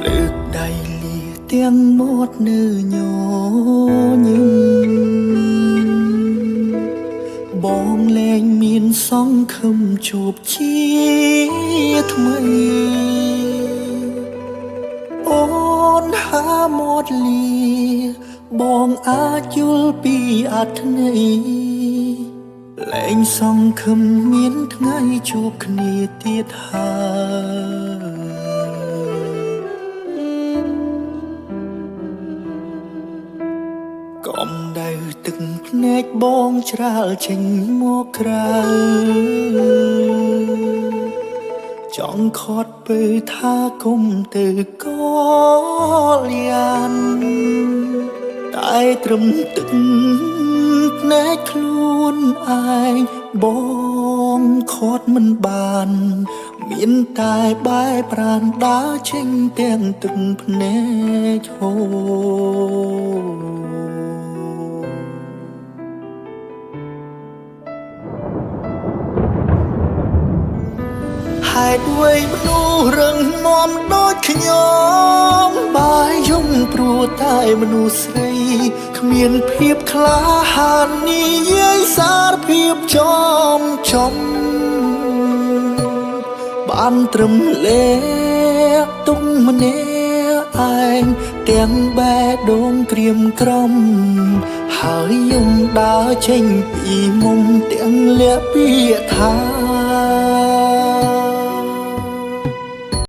លើកដៃលាទាំងមាត់នៅញញឹមបងលែងមានសង្ឃឹមជួបជាថ្មីអូនហាមាត់លាបងអាចយល់ពីអត្ថន័យលែងសង្ឃឹមមានថ្ងៃជួបគ្នាទៀតហើយ កំដៅទឹកភ្នែកបងច្រាលចេញមកក្រៅចង់ខត់ពើថាគុំទៅកលយ៉ានតែត្រឹមទឹកភ្នែកខ្លួនឯងបងខត់មិនបាន មានតែបែប្រានដើរចេញទាំងទឹកភ្នែកហូរ ហេតុអ្វីមនុស្សរឹងមាំដូចខ្ញុំបាយយំព្រោះតែមនុស្សស្រីគ្មានភាពក្លាហាននិយាយសារភាពចំចំបានត្រឹមលេកទុំម្នាក់ឯងទាំងបែដងក្រៀមក្រំហើយយំដើរចេញពីមុំទាំងលាក់ពាក្យថា